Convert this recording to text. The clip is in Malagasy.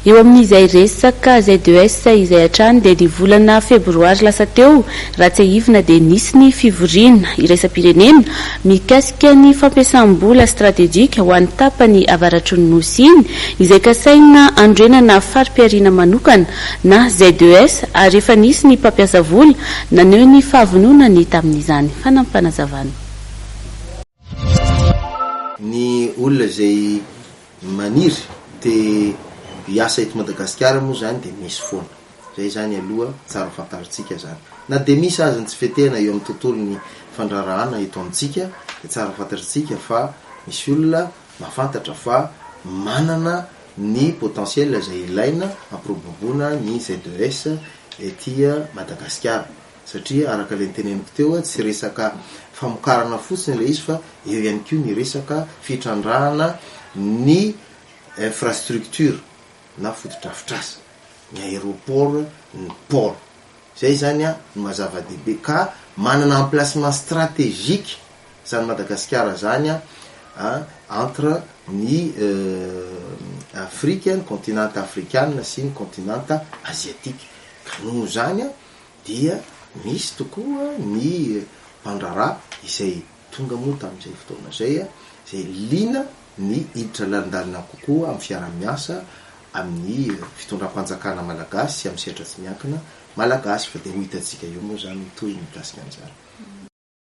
Eo amin'izay resaka ZES izay hatrany dia ny volana febroary lasa teo, raha tsiahivina dia nisy ny fivoriana iraisam-pirenena mikasika ny fampiasam-bola stratejika ho an'ny tapany avaratry ny Nosy iny, izay kasaina hanorenana fari-pihariana manokana na ZES ary efa nisy ny mpampiasa vola naneho ny fahavononany tamin'izany. Fanampinazavana. Ny olona izay maniry te hiasa eto Madagasikara moa izany dia misy foana. Izay izany aloha tsara fantarintsika izany. Na dia misy aza ny tsy fetehana eo amin'ny tontolon'ny fandraharahana eto amintsika dia tsara fantatritsika fa misy olona mahafantatra fa manana ny potentiel izay ilaina hampiroboroboana ny ZES ety Madagasikara. Satria araka ilay noteneniko teo, tsy resaka famokarana fotsiny ilay izy fa eo ihany koa ny resaka fitrandrahana ny infrastructure na fotodrafitrasa, ny aéroport, ny port. Izay izany no maha zava-dehibe ka manana emplacement stratégique izany Madagasikara izany entre ny Afrika, ny continent afrikana sy ny continent asiatique. Ka noho izany dia misy tokoa ny mpandraharaha izay tonga moa tamin'izay fotoana izay, izay liana ny hiditra lalindalina kokoa amin'ny fiaraha-miasa amin'ny fitondram-panjakana malagasy sy amin'ny sehatra tsy miankina malagasy, fa dia ho hitantsika eo moa izany ny tohiny mikasika an'izany.